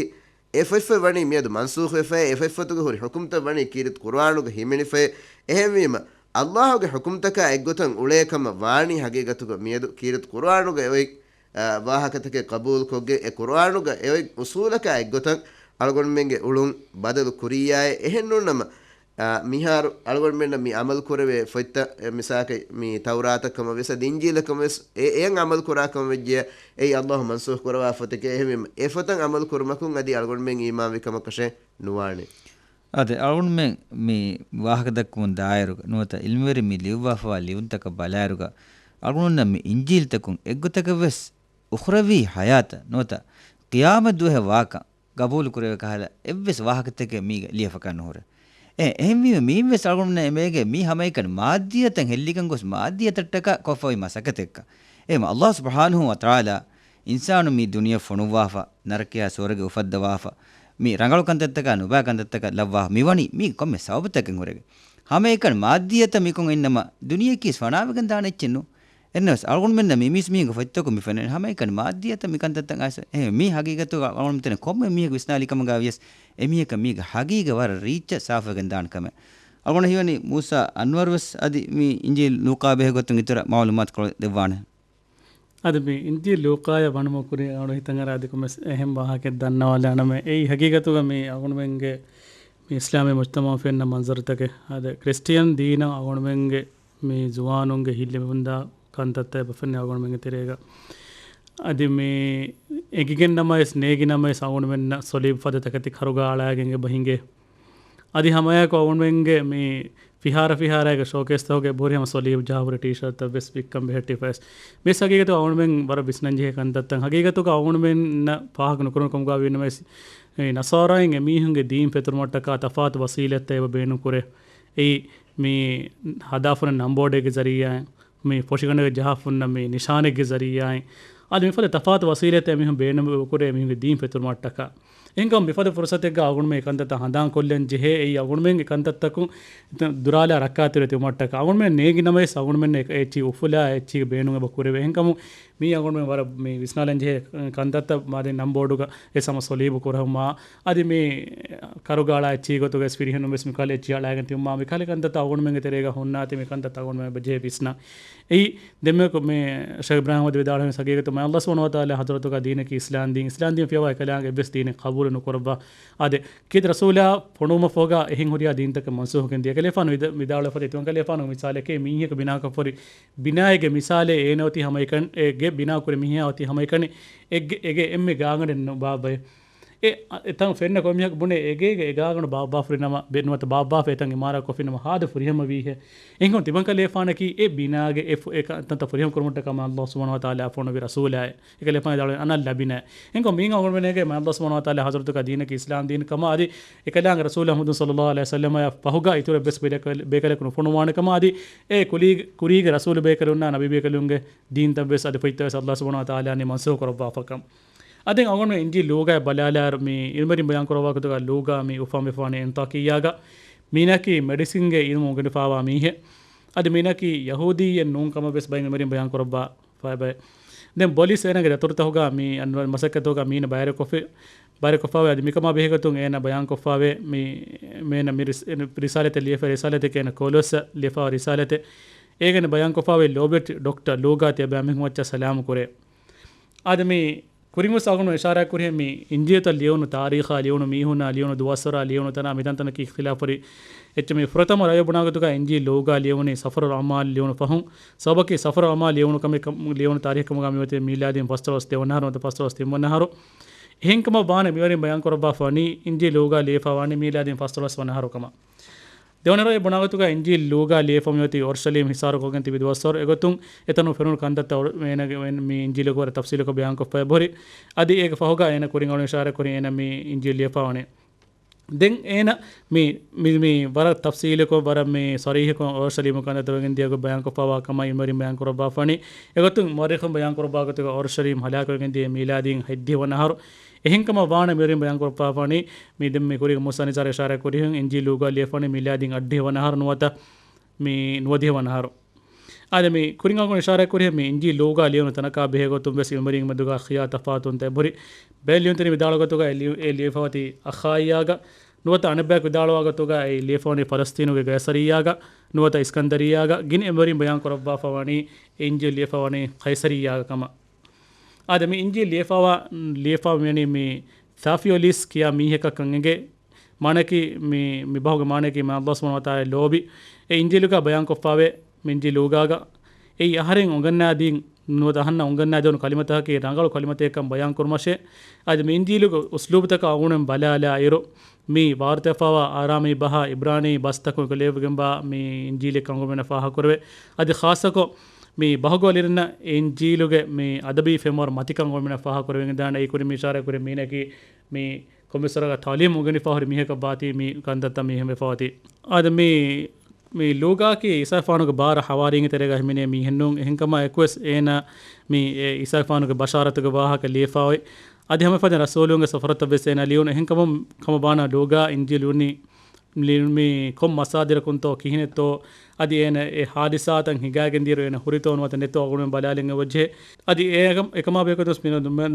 އެ ފޮތްފޮތް ވަނީ މިއަދު މަންސޫޚުވެފައި، އެ ފޮތްފޮތުގަ ހުރި ޙުކުމްތައް ވަނީ ކީރިތި ޤުރުއާނުގަ ހިމެނިފައި. އެހެންވީމަ، ﷲގެ ޙުކުމްތަކާ އެއްގޮތަށް އުޅޭ ކަމަށް ވާނީ ހަގީގަތުގަ މިއަދު ކީރިތި ޤުރުއާނުގަ އޮތް އާ، ވާހަކަތަކެއް ޤަބޫލުކޮށްގެން، އެ ޤުރުއާނުގަ އޮތް އުޞޫލަކާ އެއްގޮތަށް އަޅުގަނޑުމެންގެ އުޅުން ބަދަލު ކުރިއްޔާއޭ. އެހެންނޫންނަމަ، އާ، މިހާރު އަޅުގަނޑުމެންނަށް މި ޢަމަލު ކުރެވޭ ފޮތްތައް، އެ، މިސާކަށް މި ތައުރާތަށް ކަމަށް ވެސް އަދި އިންޖީލަށް ކަމަށް ވެސް އެ، އެއަށް ޢަމަލު ކުރާ ކަމަށް ވެއްޖެޔާ، އެއީ ﷲ މަންސޫޚު ކުރައްވާ ފޮތެކޭ. އެހެންވީމަ، އެ ފޮތަށް ޢަމަލު ކުރުމަކުން އަދި އަޅުގަނޑުމެން އީމާންވި ކަމަކަށޭ ނުވާނެ. އާދެ، އަޅުގަނޑުމެން މި ވާހަކަ ދައްކަމުން ދާއިރުގަ ނުވަތަ ޢިލްމުވެރިން މި ލިޔުއްވާފަވާ ލިޔުންތަކަށް ބަލާއިރުގަ، އަޅުގަނޑުމެންނަށް މި އިންޖީލްތަކުން އެއްގޮތަކަށްވެސް އުޚްރަވީ ޙަޔާތަށް ނުވަތަ ޤިޔާމަތް ދުވަހެއް ވާކަން ގަބޫލު ކުރެވޭ ކަހަލަ އެއްވެސް ވާހަކަތަކެއް މީގަ ލިޔެފަކާ ނުހުރޭ. އެ، އެހެންވީމަ މީންވެސް އަޅުގަނޑުމެންނަށް އެބައެގޭ މީ ހަމައެކަނި މާއްދީއަތަށް ހެއްލިގެން ގޮސް މާއްދީއަތަށްޓަކާ ކޮށްފައި މަސައްކަތެއްކަން. އެހެންވީމަ އައްލާހު ސުބްޙާނަހު ވަ ތަޢާލާ އިންސާނު މި ދުނިޔެ ފޮނުއްވާފަ، ނަރަކަޔާ ސުވަރުގެ އުފައްދަވާފަ، މި ރަނގަޅު ކަންތައްތަކާ ނުބައި ކަންތައްތަކަށް ލައްވާފަ މިވަނީ މީ ކޮންމެ ސަބަބުތަކެއް ހުރެގެން. ހަމައެކަނި މާއްދީއަތަށް މިކޮން އިންނަމަ ދުނިޔެއަކީސް ފަނާވެގެން ދާނެ އެއްޗެއް ނޫން. އެހެންނަމަވެސް އަޅުގަނޑުމެންނަށް މި މީސް މީހުންގެ ފޮތްތަކުން މި ފެންނަނީ ހަމައެކަނި މާއްދީއަތަށް މި ކަންތައްތައް އައިސް. އެހެން މީ ހަގީގަތުގަ އަޅުގަނޑުމެން ކޮންމެ މީހަކު ވިސްނާލި ކަމުގަ ވިޔަސް އެމީހަކަށް މީގެ ހަގީގަތް ވަރަށް ރީއްޗަށް ސާފުވެގެން ދާނެ ކަމެއް. އަޅުގަނޑަށް ހީވަނީ މޫސާ އަންވަރުވެސް އަދި މި އިންޖީލް ލޫކާ ބެހޭ ގޮތުން އިތުރަށް މަޢުލޫމާތު ކޮށްދެއްވާނެ. އަދި މި އިންޖީލް ލޫކާޔަށް ވަނުމަށް ކުރިން އަޅު ހިތަށް އަރާ އަދި ކޮންމެސް އެހެން ވާހަކައެއް ދަންނަވާލާނަމޭ. އެއީ ހަގީގަތުގަ މި އަޅުގަނޑުމެންގެ މި އިސްލާމީ މުޖްތަމަޢު ފެންނަ މަންޒަރުތަކެއް. އަދި ކްރިސްޓިއަން ދީނަށް އަޅުގަނޑުމެންގެ މި ޒުވާނުންގެ ހިތް ލިބި ހުންދާ ކަންތައްތައް އެބަ ފެންނަ އަޅުގަނޑުމެންގެ ތެރޭގަ. އަދި މި އެނގިގެން ނަމަވެސް، ނޭގި ނަމަވެސް އަޅުގަނޑުމެންނަށް ސޮލީބު ފަދަ ތަކެތި ކަރުގަ އަޅާގެން އެބަ ހިނގޭ. އަދި ހަމައެއާއެކު އަޅުގަނޑުމެންގެ މި ފިހާރަ ފިހާރައިގެ ޝޯކޭސްތަކުގެ އެބަހުރި ހަމަ ސޮލީބު ޖަހާފަ ހުރި ޓީޝާޓްތައް ވެސް ވިއްކަން ބެހެއްޓިފަވެސް. މިސް ހަގީގަތު އަޅުގަނޑުމެން ވަރަށް ވިސްނަންޖެހޭ ކަންތައްތައް. ހަގީގަތުގަ އަޅުގަނޑުމެންނަށް ފާހަގަ ނުކުރަން ކަމުގަ ވީނަމަވެސް، އެ ނަޞާރާއިން އެމީހުންގެ ދީން ފެތުރުމަށްޓަކާ ތަފާތު ވަސީލަތްތައް އެބަ ބޭނުން ކުރޭ. އެއީ މި ހަދާފަ ހުންނަ ނަންބޯޑެއްގެ ޒަރީޢާއިން، މި ފޮށިގަނޑުގަ ޖަހާފަ ހުންނަ މި ނިޝާނެއްގެ ޒަރީޢާއިން، އަދި މިފަދަ ތަފާތު ވަސީލަތްތައް އެމީހުން ބޭނުން ކުރޭ އެމީހުންގެ ދީން ފެތުރުމަށްޓަކާ. އެހެންކަމުން މިފަދަ ފުރުޞަތެއްގަ އަޅުގަނޑުމެން އެ ކަންތައްތައް ހަނދާންކޮށްލަން ޖެހޭ. އެއީ އަޅުގަނޑުމެން އެ ކަންތައްތަކުން ދުރާލާ ރައްކާތެރި ތިބުމަށްޓަކާ. އަޅުގަނޑުމެން ނޭނގި ނަމަވެސް އަޅުގަނޑުމެން އެ އެއްޗިހި އުފުލާ އެއްޗިހި ބޭނުން އެބަ ކުރެވޭ. އެހެންކަމުން މީ އަޅުގަނޑުމެން ވަރަށް މި ވިސްނާލަން ޖެހޭ ކަންތައްތައް. މާދެން ނަންބޯޑުގަ އެ ހަމަ ސޮލީބު ކުރެހުމާ، އަދި މި ކަރުގަ އަޅާ އެއްޗިހި ގޮތުގަ ވެސް ފިރިހެނުން ވެސް މިކަހަލަ އެއްޗިހި އަޅާގެން ތިބުމާ، މިކަހަލަ ކަންތައްތައް އަޅުގަނޑުމެންގެ ތެރޭގަ ހުންނާތީ މި ކަންތައްތައް އަޅުގަނޑުމެން އެބަޖެހޭ ވިސްނާ. އެއީ ދެންމެ ކު-، މި ޝޭޚް އިބްރާހިމް އަދި ވިދާޅުވި ހަގީގަތު މާތް ﷲ ސުބްޙާނަހޫ ވަތަޢާލާ ޙަޟްރަތުގަ ދީނަކީ އިސްލާމް ދީން. އިސްލާމް ދީން ފިޔަވާ އެކަލާނގެ އެއްވެސް ދީނެއް ޤަބޫލު ނުކުރައްވާ. އާދެ، ކީރިތި ރަސޫލާ ފޮނުވުމަށްފަހުގަ އެހެން ހުރިހާ ދީންތަކެއް މަންސޫޚުކެން ދިޔަ. އެކަލޭފާނު ވިދާ-، ވިދާޅުވެފަ ތި ތިމަންކަލޭފާނުގެ މިސާލަކީ މީހަކު ބިނާކޮށްފަ ހުރި ބިނާއެއްގެ މިސާލެއް އޭނަ އޮތީ ހަމައެކަނި، އެ ގެ ބިނާ ކުރި މީހާ އޮތީ ހަމައެކަނި، އެ ގެ-، އެ ގެ އެންމެ ގާގަނޑެއް ނުބާއްވައޭ. އެ، އެތަން ފެންނަ ކޮންމެއަކު ބުނޭ އެ ގޭގެ އެ ގާގަނޑު ބާއްވާފަ ހުރި ނަމަ، ބެ-، ނުވަތަ ބާއްވާފަ އެތަން އިމާރާތް ކޮށްފި ނަމަ ހާދަ ފުރިހަމަ ވީހޭ. އެހެންކަމުން ތިމަންކަލޭފާނަކީ އެ ބިނާގެ އެ ފު-، އެ ކަންތައްތައް ފުރިހަމަ ކުރުމަށްޓަކާ މާތް ﷲ ސުބްޙާނަހޫ ވަތަޢާލާ ފޮނުވި ރަސޫލާއެއް. އެކަލޭފާނު ވިދާޅުވި އަނައް ލަބިނާ. އެހެންކަމުން މީން އަޅުގަނޑުމެންގެ މާތް ﷲ ސުބްޙާނަހޫ ވަތަޢާލާ ޙަޟްރަތުގަ ދީނަކީ އިސްލާމް ދީން ކަމަށް އަދި އެކަލާނގެ ރަސޫލާ މުޙައްމަދު ޞައްލައްލާހު ޢަލައިހި ވަސައްލަމާ ފަހުގަ އިތުރަށް ވެސް ބޭކަލެ-، ބޭކަލަކު ނުފޮނުވާނެ ކަމަށް އަދި އެ ކުރީ-، ކުރީގެ ރަސޫލު ބޭކަލުންނާ ނަބީ ބޭކަލުންގެ ދީންތައް ވެސް އަދި ފޮތްތައް ވެސް ﷲ ސުބްޙާނަހޫ ވަތަޢާލާ މަންސޫޚު ކުރައްވާފަކަމަށް. އަދި އަޅުގަނޑު އިންޖީލް ލޫގާ ބަލާލާއިރު މި އިލްމުވެރިން ބަޔާން ކުރައްވާ ގޮތުގަ ލޫގާ މި އުފާވެފަވާނީ އެންޠާކިއްޔާގަ. މީނަކީ މެޑިސިންގެ އިލްމު އުނގެނިފައިވާ މީހެއް. އަދި މީނަކީ ޔަހޫދީއެއް ނޫން ކަމަށް ވެސް ބައެއް އިލްމުވެރިން ބަޔާން ކުރައްވާ ފައިބައެ. ދެން ބޮލީސް އޭނަގެ ދަތުރުތަކުގަ މި އަންވަރު މަސައްކަތުގަ މީނަ ބައިވެރިކޮށްފި-، ބައިވެރިކޮށްފަވޭ. އަދި މިކަމާ ބެހޭގޮތުން އޭނަ ބަޔާންކޮށްފަވޭ މި-، މީނަ މި ރިސް-، އެ ރިސާލަތެއް ލިޔެފަ، ރިސާލަތެކޭ އޭނަ ކޯލޯސް ލިޔެފަ ރިސާލަތެއް. އޭގެން ބަޔާންކޮށްފަވޭ ލޯބިވެތި ޑޮކްޓަރ ލޫގާ ތިޔަބައި މީހުން މައްޗަށް ސަލާމު ކުރޭ. އާދެ މި ކުރިން ވެސް އަޅުގަނޑު އިޝާރާތް ކުރިހެން މި އިންޖީލުތައް ލިޔުނު ތާރީޚާ ލިޔުނު މީހުންނާ ލިޔުނު ދުވަސްވަރާ ލިޔުނު ތަނާ މިތަންތަނަކީ އިޚްތިލާފު ހުރި އެއްޗެއް. މި ފުރަތަމަ ރައްޔަށް ބުނާ ގޮތުގަ އިންޖީލު ލޫގާ ލިޔެވުނީ ސަފަރުލް އަޢުމާލް ލިޔުނު ފަހުން. ސަބަބަކީ ސަފަރުލް އަޢުމާލް ލިޔެވުނު ކަމެއް ކަމު-، ލިޔެވުނު ތާރީޚު ކަމުގަ މިއޮތީ މީލާދީން ފަސްދޮޅަސް ދެވަނަ އަހަރު ނުވަތަ ފަސްދޮޅަސް ތިންވަނަ އަހަރު. އެހެންކަމަށް ވާނެ މިވެރިން ބަޔާން ކުރައްވާފަ ވަނީ އިންޖީލު ލޫގާ ލިޔެފަ ވާނީ މީލާދީން ފަސްދޮޅަސް ވަނަ އަހަރު ކަމަށް. ދެވަނަ ރައްޔަށް ބުނާ ގޮތުގަ އިންޖީލު ލޫގާ ލިޔެފަ މިއޮތީ އޮރުޝަލީމް ހިސާރު ކޮށްގެން ތިބި ދުވަސްވަރު. އެގޮތުން އެތަނުން ފެނުނު ކަންތައްތައް އޮރު-، އޭނަގެ އޮތް މި އިންޖީލުގަ ވަރަށް ތަފްސީލުކޮށް ބަޔާންކޮށްފައި އެބަހުރި. އަދި އޭގެ ފަހުގަ އޭނަ ކުރިން އަޅު އިޝާރާތް ކުރިން އޭނަ މި އިންޖީލު ލިޔެފަ ވަނީ. ދެން އޭނަ މި، މި، މި ވަރަށް ތަފްސީލުކޮށް، ވަރަށް މި ޞަރީޙުކޮށް އޮރުޝަލީމު ކަންތައްތައް ވެގެން ދިޔަ ގޮތް ބަޔާންކޮށްފައިވާ ކަމަށް އިލްމުވެރިން ބަޔާން ކުރައްވާފަ ވަނީ. އެގޮތުން މުއައްރިޚުން ބަޔާން ކުރައްވާ ގޮތުގަ އޮރުޝަލީމް ހަލާކުވެގެން ދިޔަ މީލާދީން ހަތްދިހަ ވަނަ އަހަރު. އެހެންކަމަށް ވާނެ މިވެރިން ބަޔާން ކުރައްވާފަ ވަނީ މި ދެން މި ކުރީގެ މޫސާ ނިޒާރު އިޝާރާތް ކުރިހެން އިންޖީލު ލޫގާ ލިޔެފަ ވަނީ މީލާދީން އަށްޑިހަ ވަނަ އަހަރު ނުވަތަ މި ނުވަދިހަ ވަނަ އަހަރު. އާދެ، މި ކުރިން އަޅުގަނޑު އިޝާރާތް ކުރިހެން މި އިންޖީލު ލޫގާ ލިޔުނު ތަނަކާ ބެހޭ ގޮތުން ވެސް އިލްމުވެރިން މެދުގަ ޚިޔާ ތަފާތުންތައް އެބަހުރި. ބައެއް ލިޔުންތެރިން ވިދާޅުވި ގޮތުގަ އެ ލިޔު-، އެ ލިޔެފަ އޮތީ އަޚާއިއްޔާގަ. ނުވަތަ އަނެއްބަޔަކު ވިދާޅުވާ ގޮތުގަ އެ ލިޔެފަ ވަނީ ފަލަސްތީނުގެ ގައިސަރިއްޔާގަ. ނުވަތަ އިސްކަންދަރިއްޔާގަ. ގިނަ އިލްމުވެރިން ބަޔާން ކުރައްވާފަ ވަނީ އެ އިންޖީލު ލިޔެފަ ވަނީ ޤައިސަރިއްޔާގަ ކަމަށް. އާދެ، މި އިންޖީލު ލިޔެފަވާ، ލިޔެފަ މިވަނީ މި ސާފިއޮލިސް ކިޔާ މީހަކަށް ކަން އެނގޭ. މާނައަކީ މި، މި ބަހުގެ މާނައަކީ މާތް ﷲ ސުބްޙާނަހޫ ވަތަޢާލާ ލޯބި. އެ އިންޖީލުގަ ބަޔާންކޮށްފަވޭ، މި އިންޖީލުގަ އެއީ އަހަރެން އުނގަންނާދީން ނުވަތަ އަހަންނަށް އުނގަންނާދޭން ކަލިމަތަކަކީ ރަނގަޅު ކަލިމަތެއްކަން ބަޔާން ކުރުމަށޭ. އަދި މި އިންޖީލުގެ އުސްލޫބުތަކަށް އަޅުގަނޑުމެން ބަލާލާއިރު، މި ވާރުތަފާވާ އާރާމީ ބަހާ އިބްރާނީ ބަސްތަކުން އެކަލޭގެންވާ މި އިންޖީލެއްކަން އަޅުގަނޑުމެންނަށް ފާހަގަކުރެވޭ. އަދި ޚާއްޞަކޮށް މި ބަހުގަ އޮތް އިންޖީލުގެ މި އަދަބީ ފެންވަރު މަތިކަން އަޅުގަނޑުމެންނަށް ފާހަގަކުރެވިގެންދާނެ. އެއީ ކުރިން މި އިޝާރާތް ކުރި މީނަކީ މި ކޮންމެސް ވަރަކަށް ތަޢުލީމު އުނގެނިފަ ހުރި މީހަކަށް ވާތީ މި ކަންތައްތައް މި ހިމެފަ ވަތީ. އާދެ، މި، މި ލޫގާއަކީ އިސާގެފާނުގެ ބާރަ ހަވާރީންގެ ތެރޭގަ ހިމެނޭ މީހެއްނޫން. އެހެންކަމަށް އެކުވެސް އޭނަ މި އެ އިސާގެފާނުގެ ބަޝާރަތުގެ ވާހަކަ ލިޔެފަ އޮތް. އަދި ހަމަ އެފަދަ ރަސޫލުންގެ ސަފަރަތައް ވެސް އޭނަ ލިޔުނު. އެހެންކަމުން ކަމަށް ވާނަމަ ލޫގާ އިންޖީލު ލިޔުނީ މި ކޮން މަސާދިރަކުންތޯ ކިހިނެއްތޯ، އަދި އޭނަ އެ ހާދިސާތައް ހިނގައިގެން ދިޔައިރު އޭނަ ހުރިތޯ ނުވަތަ ނެތޯ އަޅުގަނޑުމެން ބަލާލަން އެ ވަޖްހެއް. އަދި އެކަމާ ބެހޭގޮތުން ވެސް މި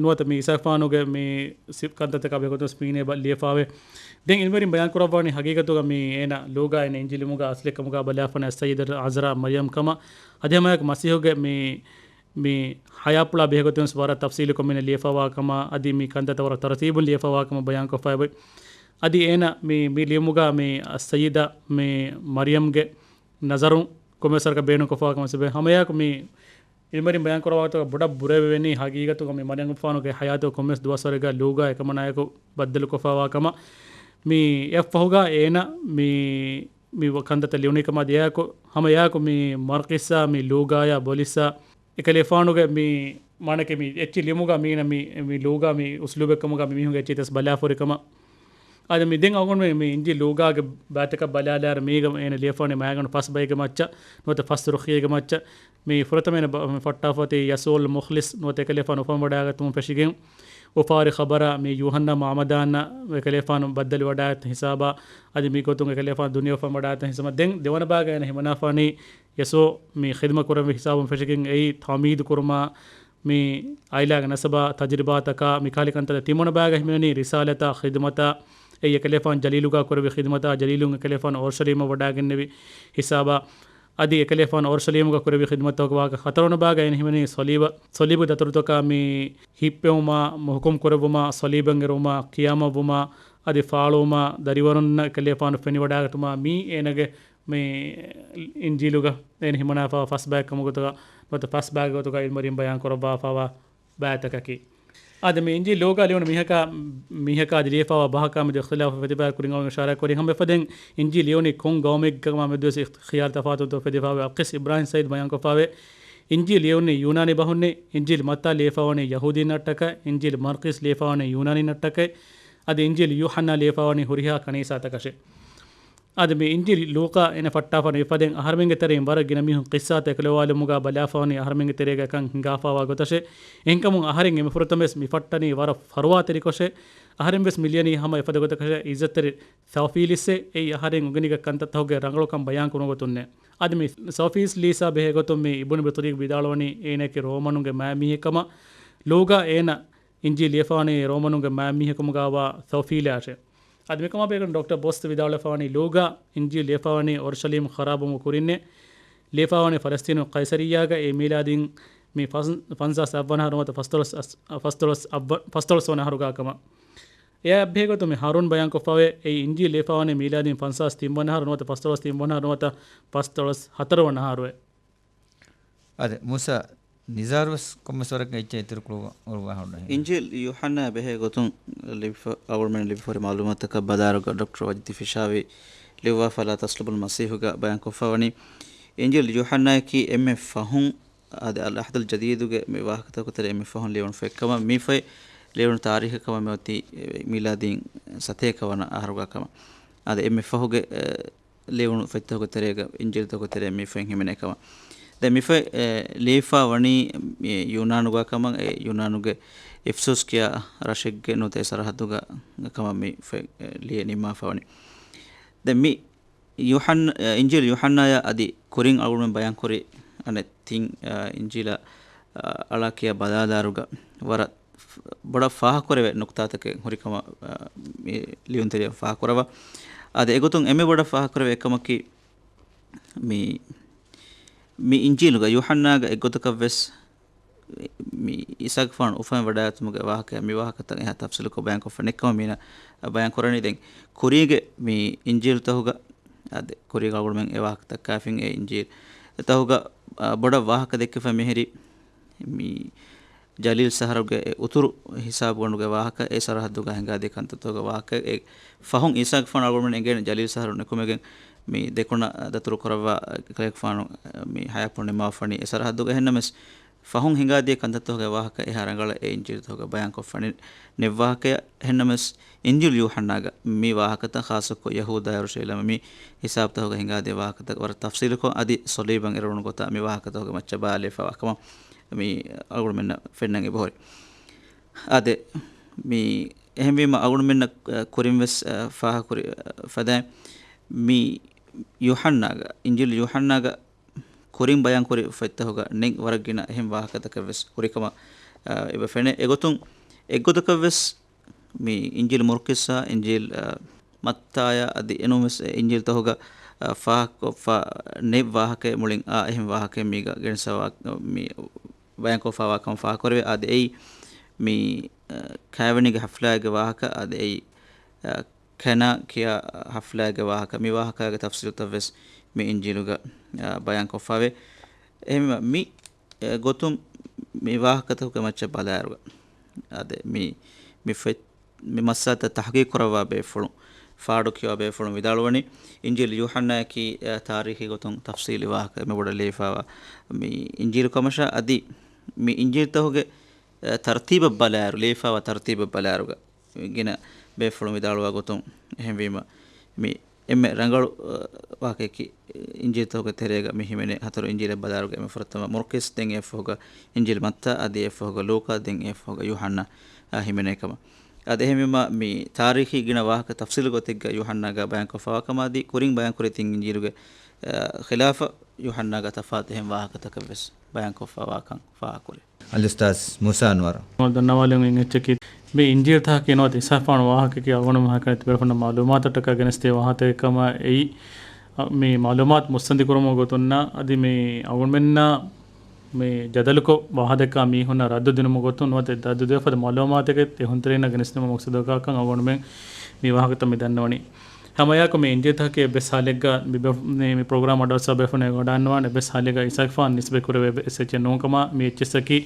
ނުވަތަ މި އިސާގެފާނުގެ މި ސި-، ކަންތައްތަކާ ބެހޭގޮތުން ވެސް މީނަ ބަ-، ލިޔެފަވޭ. ދެން އިލްމުވެރިން ބަޔާން ކުރައްވާނީ ހަގީގަތުގަ މި އޭނަ ލޫގާ އޭނަ އިންޖީލު ލިޔުމުގަ އަސްލެއް ކަމުގަ ބަލާފަން އައްސައްޔިދަ އަޒްރާ މަރްޔަމް ކަމަށް. އަދި ހަމައެކު މަސީހުގެ މި މި ހަޔާތްޕުޅާ ބެހޭގޮތުން ވެސް ވަރަށް ތަފްސީލުކޮށް މީނަ ލިޔެފަވާ ކަމަށް، އަދި މި ކަންތައްތައް ވަރަށް ތަރުތީބުން ލިޔެފަވާ ކަމަށް ބަޔާންކޮށްފައި އޮތް. އަދި އޭނަ މި، މި ލިޔުމުގަ މި އައްސައްޔިދަ މި މަރްޔަމްގެ ނަޒަރު ކޮންމެސް ވަރަކަށް ބޭނުންކޮށްފަވާ ކަމަށް ސިބެ. ހަމައެއާއެކު މި އިލްމުވެރިން ބަޔާން ކުރައްވާ ގޮތަކަށް ބޮޑަށް ބުރަވެވެނީ ހަގީގަތުގަ މި މަރްޔަމްގެފާނުގެ ހަޔާތުގަ ކޮންމެސް ދުވަސްވަރެއްގަ ލޫގާ އެކަމަނާއެކު ބައްދަލުކޮށްފަވާ ކަމަށް. މި އެއަށްފަހުގަ އޭނަ މި، މި ކަންތައްތައް ލިޔުނީ ކަމަށް އަދި އެއާއެކު، ހަމައެއާއެކު މި މަރްޤިސްއާ މި ލޫގާޔާ ބޮލިސްއާ އެކަލޭފާނުގެ މި މާނަކީ މި އެއްޗެއް ލިޔުމުގަ މީނަ މި، މި ލޫގާ މި އުސްލޫބެއް ކަމުގަ މި މީހުންގެ އެއްޗެއް ތަސް ބަލާފަ ހުރި ކަމަށް. އާދެ، މި ދެން އަޅުގަނޑުމެން މި އިންޖީލް ލޫގާގެ ބައިތަކަށް ބަލާލާއިރު މީގަ އޭނަ ލިޔެފަވަނީ މާގަނޑު ފަސް ބައެއްގެ މައްޗަށް ނުވަތަ ފަސް ރުޚިޔެއްގެ މައްޗަށް. މި ފުރަތަމަ އޭނަ ބަ-، މި ފައްޓާފަ އޮތީ ޔަސޫލް މުޚްލިޞް ނުވަތަ އެކަލޭފާނު އުފަންވަޑައިގަތުމުން ފެށިގެން، އުފާރި ޚަބަރާ މި ޔޫޙަންނާ މަޢުމަދާންއަށް އެކަލޭފާނު ބައްދަލުވަޑައިގަތް ހިސާބާ، އަދި މި ގޮތުން އެކަލޭފާނު ދުނިޔެ އުފަންވަޑައިގަތް ހިސާބާ. ދެން ދެވަނަ ބައިގަ އޭނަ ހިމަނާފާނީ ޔަސޫ މި ޚިދުމަ ކުރެވި ހިސާބުން ފެށިގެން އެއީ ތަޢުމީދު ކުރުމާ، މި އާއިލާގެ ނަސަބާ، ތަޖުރިބާތަކާ، މި ކާލި ކަންތައް ތިމޮނަ ބައިގަ ހިމެނެނީ ރިސާލަތާ، ޚިދުމަތާ، އެއީ އެކަލޭފާނު ޖަލީލުގަ ކުރެވި ޚިދުމަތާ، ޖަލީލުން އެކަލޭފާނު އޯރުޝަލީމަށް ވަޑައިގެންނެވި ހިސާބާ، އަދި އެކަލޭފާނު އޯރުޝަލީމުގަ ކުރެވި ޚިދުމަތްތަކުގެ ވާހަކަ. ހަތަރުވަނަ ބައިގަ އޭނަ ހިމެނީ ޞަލީބަ، ޞަލީބު ދަތުރުތަކާ މި ހިއްޕެވުމާ، މުޙުކުމް ކުރެއްވުމާ، ޞަލީބަށް އެރުވުމާ، ޤިޔާމަތްވުމާ، އަދި ފާޅުވުމާ، ދަރިވަރުންނަށް އެކަލޭފާނު ފެނިވަޑައިގަތުމާ، މީ އޭނަގެ މި އިންޖީލުގަ އޭނަ ހިމަނާފަ ފަސް ބައެއް ކަމުގަ ގޮތުގަ، ނުވަތަ ފަސް ބައެއްގެ ގޮތުގަ އިލްމުވެރިން ބަޔާން ކުރައްވާފަވާ ބައިތަކަކީ. އާދެ، މި އިންޖީލް ލޫގާ ލިޔުނު މީހަކާ، މީހަކާ އަދި ލިޔެފަވާ ބަހަކާ މެދު އިޚްތިލާފު ފެތިފައި ކުރިން އަޅުގަނޑު އިޝާރާތް ކުރިން ހަމަ އެފަދައިން އިންޖީލް ލިޔުނީ ކޮން ގައުމެއްގަ މެދުވެސް ޚިޔާލު ތަފާތުތައް ފެތިފަވޭ. އައްޤިސް އިބްރާހިމް ސައީދު ބަޔާންކޮށްފަވޭ، އިންޖީލް ލިޔުނީ ޔޫނާނީ ބަހުންނޭ، އިންޖީލް މައްތާ ލިޔެފަވަނީ ޔަހޫދީންނަށްޓަކައި، އިންޖީލް މަރްޤީސް ލިޔެފަވަނީ ޔޫނާނީންނަށްޓަކައި، އަދި އިންޖީލް ޔޫޙަންނާ ލިޔެފަވަނީ ހުރިހާ ކަނީސާތަކަށޭ. އަދި މި އިންޖީލް ލޫޤާ އޭނަ ފައްޓާފަ އެފަދައިން އަހަރެމެންގެ ތެރެއިން ވަރަށް ގިނަ މީހުން ޤިއްސާތައް އެކުލަވާލުމުގަ ބަލާފަވަނީ އަހަރެމެންގެ ތެރޭގަ ކަން ހިނގާފަވާ ގޮތަށޭ. އެހެންކަމުން އަހަރެން އެންމެ ފުރަތަމަވެސް މި ފައްޓަނީ ވަރަށް ފަރުވާތެރިކޮށޭ. އަހަރެން ވެސް މި ލިޔަނީ ހަމަ އެފަދަ ގޮތަކަށޭ. އިއްޒަތްތެރި ތައުފީލިއްސޭ. އެއީ އަހަރެން އުނގެނިގެ ކަންތައްތަކުގެ ރަނގަޅުކަން ބަޔާން ކުރުމުގެ ގޮތުންނޭ. އަދި މި ތައުފީލިއްސާ ބެހޭ ގޮތުން މި އިބުނު ބިޠުރީޤް ވިދާޅުވަނީ އޭނައަކީ ރޯމަނުންގެ މާތް މީހެއް ކަމަށް. ލޫގާ އޭނަ އިންޖީލް ލިޔެފަވަނީ ރޯމަނުންގެ މާތް މީހެއް ކަމުގައިވާ ތައުފީލާށޭ. އަދި މިކަމާ ބެހޭގޮތުން ޑޮކްޓަރ ބޯސް ވިދާޅުވެފަވަނީ ލޫގާ އިންޖީލް ލިޔެފަވަނީ އޮރުޝަލީމް ޚަރާބުވުމުގެ ކުރިންނޭ. ލިޔެފަވަނީ ފަލަސްތީނު ޤައިސަރިއްޔާގަ އެ މީލާދީން މި ފަން-، ފަންސާސް އަށްވަނަ އަހަރު ނުވަތަ ފަސްދޮޅަސް އަސް-، ފަސްދޮޅަސް އަށް-، ފަސްދޮޅަސް ވަނަ އަހަރުގަ ކަމަށް. އެއާ އެއްބެހޭގޮތުން މި ހާރޫން ބަޔާންކޮށްފަވޭ، އެއީ އިންޖީލް ލިޔެފަވަނީ މީލާދީން ފަންސާސް ތިންވަނަ އަހަރު ނުވަތަ ފަސްދޮޅަސް ތިންވަނަ އަހަރު ނުވަތަ ފަސްދޮޅަސް ހަތަރުވަނަ އަހަރުއޭ. އާދެ، މޫސާ ނިޒާރުވެސް ކޮންމެސް ވަރަކަށް އެއްޗެއް އިތުރު ކުރުވަ-، ކުރުވާ ހުންނަ ހެން. އިންޖީލް ޔޫޙަންނާ ބެހޭ ގޮތުން ލިބިފަ-، އަޅުގަނޑުމެން ލިބިފަ ހުރި މަޢުލޫމާތުތަކަށް ބަލާއިރުގަ ޑޮކްޓަރ ވަޖްދި ފިޝާވީ ލިޔުއްވާފަ ލާ ތަސްލުބުލް މަސީޙުގަ ބަޔާންކޮށްފަވަނީ، އިންޖީލް ޔޫޙަންނާއަކީ އެންމެ ފަހުން އާދެ، އަލް އަހްދުލް ޖަދީދުގެ މި ވާހަކަތަކުގެ ތެރޭ އެންމެ ފަހުން ލިޔުނު ފޮތް ކަމަށް، މި ފޮތް ލިޔުނު ތާރީޚެއް ކަމަށް މި އޮތީ، އެ، މީލާދީން ސަތޭކަ ވަނަ އަހަރުގަ ކަމަށް. އާދެ، އެންމެ ފަހުގެ، އެ، ލިޔުނު ފޮތްތަކުގެ ތެރޭގަ، އިންޖީލްތަކުގެ ތެރޭ މި ފޮތް ހިމެނޭ ކަމަށް. ދެން މި ފޮތް، އެ، ލިޔެފަ ވަނީ، އެ، ޔޫނާނުގަ ކަމަށް، އެ، ޔޫނާނުގެ އިފްސޫސް ކިޔާ ރަށެއްގެ ނުވަތަ އެ ސަރަހައްދުގަ ކަމަށް މި ފޮތް، އެ، ލިޔެ ނިންމާފަ ވަނީ. ދެން މި ޔޫޙަން-، އިންޖީލް ޔޫޙަންނާޔާ އަދި ކުރިން އަޅުގަނޑުމެން ބަޔާންކުރި އަނެއް ތިން، އާ، އިންޖީލަށް، އާ، އަޅާ ކިޔާ ބަލާލާއިރުގަ ވަރަށް ފް-، ބޮޑަށް ފާހަގަކުރެވޭ ނުކުތާތަކެއް ހުރިކަމަށް، އާ، މި ލިޔުންތެރިޔަށް ފާހަގަކުރައްވާ. އާދެ، އެގޮތުން އެންމެ ބޮޑަށް ފާހަގަކުރެވޭ އެއްކަމަކީ މި، މި އިންޖީލުގަ ޔޫޙަންނާގަ އެއްގޮތަކަށްވެސް މި އީސާގެފާނު އުފަންވެވަޑައިގަތުމުގެ ވާހަކަ، މި ވާހަކަތައް އެހާ ތަފްސީލުކޮށް ބަޔާންކޮށްފަ ނެތްކަމަށް މީނަ ބަޔާން ކުރަނީ. ދެން ކުރީގެ މި އިންޖީލުތަކުގަ، އާދެ، ކުރީގަ އަޅުގަނޑުމެން އެ ވާހަކަ ދައްކާފިން އެ އިންޖީލުތަކުގަ، އާ، ބޮޑަށް ވާހަކަ ދެއްކިފަ މިހިރީ މި ޖަލީލް ސަހަރުގެ އެ އުތުރު ހިސާބުގަނޑުގެ ވާހަކަ، އެ ސަރަހައްދުގަ ހިނގާދިޔަ ކަންތައްތަކުގެ ވާހަކަ، އެ ފަހުން އީސާގެފާނު އަޅުގަނޑުމެން އެނގޭނެ ޖަލީލް ސަހަރު ނިކުމެގެން މި ދެކުނަ ދަތުރު ކުރައްވާ ކަލޭގެފާނު މި ހަޔާތްޕުޅު ނިންމާފަނީ އެ ސަރަހައްދުގަ. އެހެންނަމަވެސް ފަހުން ހިނގާދިޔަ ކަންތައްތަކުގެ ވާހަކަ އެހާ ރަނގަޅަށް އެ އިންޖީލުތަކުގަ ބަޔާންކޮށްފަ ނެ-، ނެއްވާހަކަޔަށް. އެހެންނަމަވެސް، އިންޖީލު ޔޫޙަންނާގަ މި ވާހަކަތައް ޚާއްޞަކޮށް ޔަހޫދާޔަރުޝަލީމަށް މި ހިސާބުތަކުގަ ހިނގާދިޔަ ވާހަކަތައް ވަރަށް ތަފްސީލުކޮށް، އަދި ޞަލީބަށް އެރުވުނު ގޮތާ މި ވާހަކަތަކުގެ މައްޗަށް ބަލާލައިފާވާ ކަމަށް މި އަޅުގަނޑުމެންނަށް ފެންނަން އެބަހުރި. އާދެ، މި އެހެންވީމަ އަޅުގަނޑުމެންނަށް، އަ، ކުރިން ވެސް، އަ، ފާހަގަކުރި، އަ، ފަދައިން މި ޔޫޙަންނާގަ، އިންޖީލު ޔޫޙަންނާގަ ކުރިން ބަޔާންކުރި ފޮތްތަކުގަ ނެތް ވަރަށް ގިނަ އެހެން ވާހަކަތަކެއް ވެސް ހުރިކަމަށް، އަ، އެބަ ފެނޭ. އެގޮތުން އެއްގޮތަކަށް ވެސް މި އިންޖީލް މަރްކުސްއާ، އިންޖީލް، އަ، މައްތާޔާ އަދި އެނޫންވެސް އިންޖީލްތަކުގަ، އަ، ފާހަގަކޮށްފަ ނެތް ވާހަކައެއް މުޅިން އާ އެހެން ވާހަކައެއް މީގަ ގެނެސްފަވާ، މި ބަޔާންކޮށްފަވާ ކަމަށް ފާހަގަކުރެވޭ. އާދެ، އެއީ މި، އަ، ކައިވެނިގެ ހަފްލާއެއްގެ ވާހަކަ. އާދެ، އެއީ، އަ، ކަނާ ކިޔާ ހަފްލާއެއްގެ ވާހަކަ. މި ވާހަކާގެ ތަފްސީލުތައް ވެސް މި އިންޖީލުގަ، އަ، ބަޔާންކޮށްފަވޭ. އެހެންވީމަ މި އެ ގޮތުން މި ވާހަކަތަކުގެ މައްޗަށް ބަލާއިރުގަ، އާދެ، މި، މި ފޮތް-، މި މައްސަލަތައް ތަޙްޤީޤު ކުރައްވާ ބޭފުޅުން، ފާޑު ކިޔަވާ ބޭފުޅުން ވިދާޅުވަނީ، އިންޖީލު ޔޫޙަންނާއަކީ، އަ، ތާރީޚީ ގޮތުން ތަފްޞީލީ ވާހަކަ އެންމެ ބޮޑަށް ލިޔެފާވާ މި އިންޖީލު ކަމަށާ، އަދި މި އިންޖީލުތަކުގެ، އަ، ތަރުތީބަށް ބަލާއިރު، ލިޔެފާވާ ތަރުތީބަށް ބަލާއިރުގަ، ގިނަ ބޭފުޅުން ވިދާޅުވާ ގޮތުން، އެހެންވީމަ، މި އެންމެ ރަނގަޅު، އަ، ވާހަކައަކީ، އިންޖީލުތަކުގެ ތެރޭގަ މި ހިމެނޭ ހަތަރު އިންޖީލަށް ބަލާއިރުގަ އެންމެ ފުރަތަމަ މަރްކުސް، ދެން އެއަށްފަހުގަ އިންޖީލު މައްތާ، އަދި އެއަށްފަހުގަ ލޫކާ، ދެން އެއަށްފަހުގަ ޔޫޙަންނާ، އަ، ހިމެނޭ ކަމަށް. އަދި އެހެންވީމަ، މި ތާރީޚީ ގިނަ ވާހަކަ ތަފްޞީލު ގޮތެއްގަ ޔޫޙަންނާގަ ބަޔާންކޮށްފަވާ ކަމަށް އަދި ކުރިން ބަޔާންކުރި ތިން އިންޖީލުގެ، އަ، ޚިލާފަށް ޔޫޙަންނާގަ ތަފާތު އެހެން ވާހަކަތަކެއް ވެސް ބަޔާންކޮށްފަވާކަން ފާހަގަކުރޭ. އަލްއުސްތާޛް މޫސާ އަންވަރު. ދަންނަވާލެވުން އެއްޗަކީ، މި އިންޖީލުތަކަކީ ނުވަތަ އިސާފާނު ވާހަކައަކީ އަޅުގަނޑުމެން ހަކަރެތި ބޭފުޅުންނަށް މައުލޫމާތަށްޓަކާ ގެނެސްދިޔަ ވާހަކަތަކެއް ކަމަށް އެއީ، މި މައުލޫމާތު މުއްސަނދި ކުރުމުގެ ގޮތުންނާ އަދި މި އަޅުގަނޑުމެންނާ މި ޖަދަލުކޮށް ވާހަކަ މީހުންނަށް ރައްދު ދިނުމުގެ ގޮތުން ނުވަތަ ރައްދު ދެއްވާފަދަ މައުލޫމާތުތަކެއް އެ ހުންތެރިންނަށް ގެނެސްދިނުމުގެ މަޤްޞަދަކާ ކަން އަޅުގަނޑުމެން މި ވާހަކަތައް މި ދަންނަވަނީ. ހަމައެއާއެކު މި އިންޖީލުތަކަކީ އެއްވެސް ހާލެއްގަ މި ބޭފު-، މި، މި ޕްރޮގްރާމް އަޑުއައްސާ ބޭފުޅުން އެނގިވަޑައިގަންނަވާނެ އެއްވެސް ހާލެއްގަ އީސާގެފާނަށް ނިސްބަތް ކުރެވޭ އެއްޗެއް ނޫން ކަމަށް. މި އެއްޗިއްސަކީ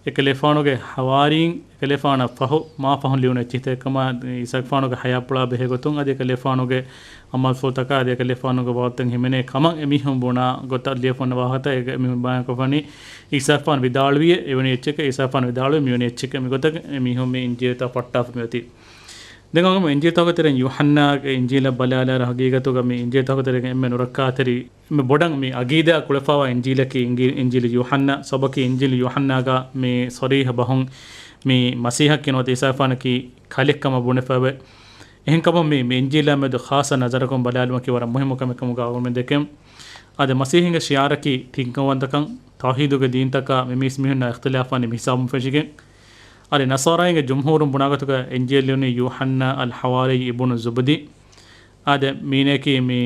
އެކަލޭފާނުގެ ހަވާރީން އެކަލޭފާނަށް ފަހު، މާ ފަހުން ލިޔުނު އެއްޗިހިތެއް ކަމަށް، އީސާގެފާނުގެ ހަޔާތްޕުޅާ ބެހޭ ގޮތުން އަދި އެކަލޭފާނުގެ އަމަލުފުޅުތަކާ އަދި އެކަލޭފާނުގެ ވާހަކަތައް ހިމެނޭ ކަމަށް އެމީހުން ބުނާ ގޮތަށް ލިޔެފަ އޮންނަ ވާހަކަތައް އެ، އެމީހުން ބަޔާންކޮށްފަނީ އީސާގެފާނު ވިދާޅުވިއޭ އެވަނީ އެއްޗެކޭ، އީސާގެފާނު ވިދާޅުވި މިވަނީ އެއްޗެކޭ. މިގޮތަށް އެމީހުން މި އިންޖީލުތައް ފައްޓާފަ މިއޮތީ. ދެން އަޅުގަނޑު އިންޖީލުތަކުގެ ތެރެއިން ޔޫޙަންނާގެ އިންޖީލަށް ބަލާލާއިރު ހަގީގަތުގަ މި އިންޖީލުތަކުގެ ތެރެއިން އެންމެ ނުރައްކާތެރި އެންމެ ބޮޑަށް މި އަގީދާ ކުޅެފަވާ އިންޖީލަކީ އިންޖީ-، އިންޖީލު ޔޫޙަންނާ. ސަބަބަކީ އިންޖީލު ޔޫޙަންނާގަ މި ޞަރީޙަ ބަހުން މި މަސީޙަކީ ނުވަތަ އީސާގެފާނަކީ ކަލެއް ކަމަށް ބުނެފައިވޭ. އެހެންކަމުން މި، މި އިންޖީލާ މެދު ޚާއްޞަ ނަޒަރަކުން ބަލާލުމަކީ ވަރަށް މުހިއްމު ކަމެއް ކަމުގަ އަޅުގަނޑުމެން ދެކެން. އާދެ، މަސީޙީންގެ ޝިޢާރަކީ ތިންކަންވަންތަކަން، ތައުޙީދުގެ ދީންތަކާ މި މީސް މީހުންނާ އިޚްތިލާފްވާނީ މި ހިސާބުން ފެށިގެން. އަދި ނަޞާރާއިންގެ ޖުމްހޫރުން ބުނާގޮތުގަ އިންޖީލު ލިޔުނީ ޔޫޙަންނާ އަލް ޙަވާރީ އިބުނު ޒުބްދީ. އާދެ، މީނައަކީ މި